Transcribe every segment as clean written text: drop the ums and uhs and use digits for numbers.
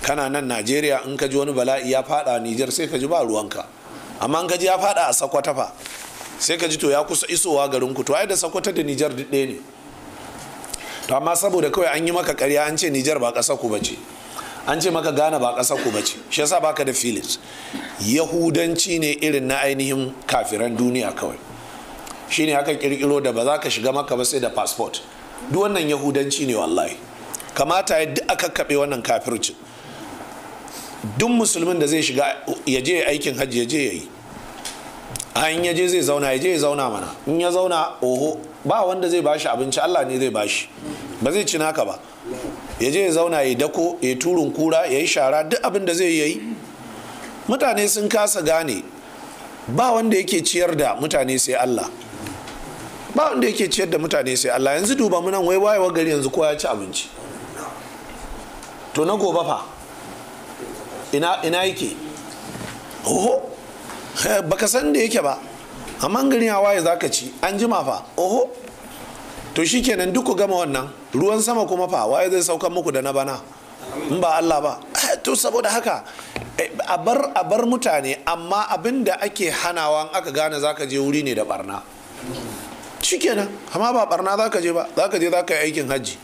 Kana nan Najeriya, in ka ji wani bala'i ya fada Nijar, sai ka ji ba ruwanka. Amma in ka ji ya fada a Sakwata fa, sai ka ji to ya kusa isowa garin ku. To ai da Sakwata da Nijar duk ɗaya ne. To amma saboda kawai an yi maka ƙarya, an ce Nijar ba ƙasar ku bace, an ce maka Ghana ba ƙasar ku bace, shi yasa baka da feelings. Yahudanci ne irin na ainihin kafiran duniya kawai. Shine aka kirkiro da ba za ka shiga maka ba sai da passport. Duk wannan yahudanci ne wallahi. Kamata ya duk aka kaɓe wannan kafircin. Duk musulmin da zai shiga ya je aikin hajji, ya je ya yi. A in ya je zai zauna, ya je ya zauna mana. In ya zauna, oho, ba wanda zai bashi abinci, Allah ne zai bashi, ba zai ci naka ba. Ya je ya zauna, ya dako, ya turun kura, ya yi shara, duk abin da zai yi. Mutane sun kasa gane ba wanda yake ciyar da mutane sai Allah. Ba wanda yake ciyar da mutane sai Allah. Yanzu duba munan, wai wayewa gari yanzu kowa ya ci abinci. To na gobe fa ina yake? Oho, baka san da yake ba. Amma garin ya waye zaka ci, an jima fa oho. To shikenan, duk ku gama wannan. Ruwan sama kuma fa, waye zai saukan muku da na bana in ba Allah ba? To saboda haka a bar mutane. Amma abin da ake hanawa, aka gane zaka je wuri ne da barna, shikenan. Amma ba barna zaka je ba, zaka je zaka yi aikin hajji,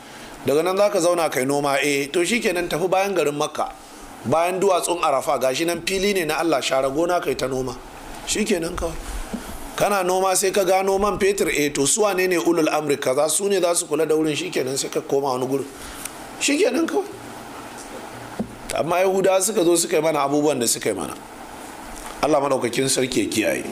daga nan zaka zauna kai noma. To shikenan, tafi bayan garin Makka, bayan duwatsun Arafa, gashi nan fili ne na Allah, share gona kai ta noma. Shikenan kawai. Kana noma sai ka gano man fetur. To su wane ne ulul amri kaza, su ne za su kula da wurin. Shikenan, sai ka koma wani gurin. Shikenan kawai. Amma Yahudawa suka zo suka yi mana abubuwan da suka yi mana. Allah madaukakin sarki ya kiyaye.